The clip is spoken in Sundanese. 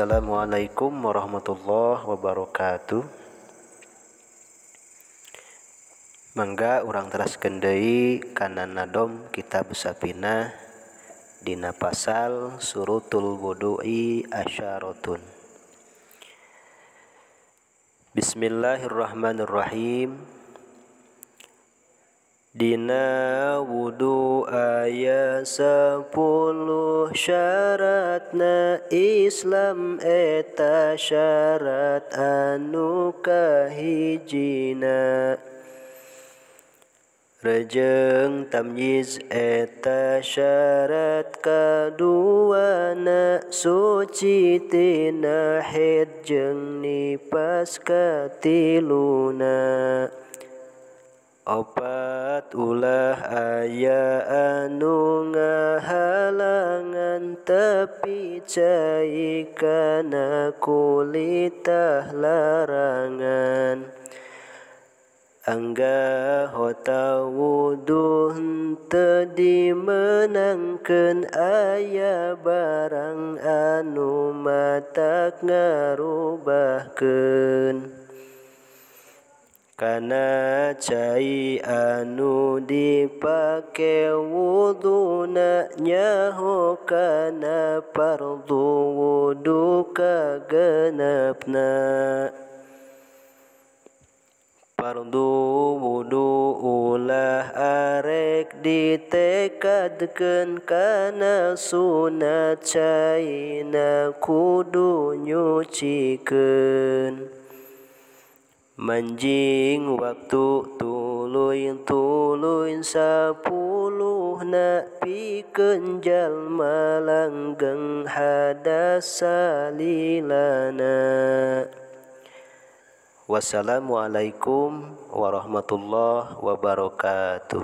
Assalamualaikum warahmatullahi wabarakatuh. Mangga urang teraskeun deui kana nadom kitab Safinah dina pasal surutul wudu'i asyaratun. Bismillahirrahmanirrahim. Dina wudu aya 10 syaratna Islam eta syarat anu kahijina. Rejeng tamyiz eta syarat kaduana, suci tina haid jeung nipas katiluna. Opat ulah aya anu ngahalangan tepi cai kana kulitah larangan. Angga hota wudu henteu dimeunangkeun aya barang anu matak ngarubahkeun. Kana cai anu dipake wuduna nyaho kana fardu wudu kagenepna. Fardu wudu ulah arek ditekadkeun kana sunat caina kudu nyucikeun. Manjing waktu tuluy-tuluy 10-na pikeun jalma langgeng hadas salilana. Wassalamualaikum warahmatullahi wabarakatuh.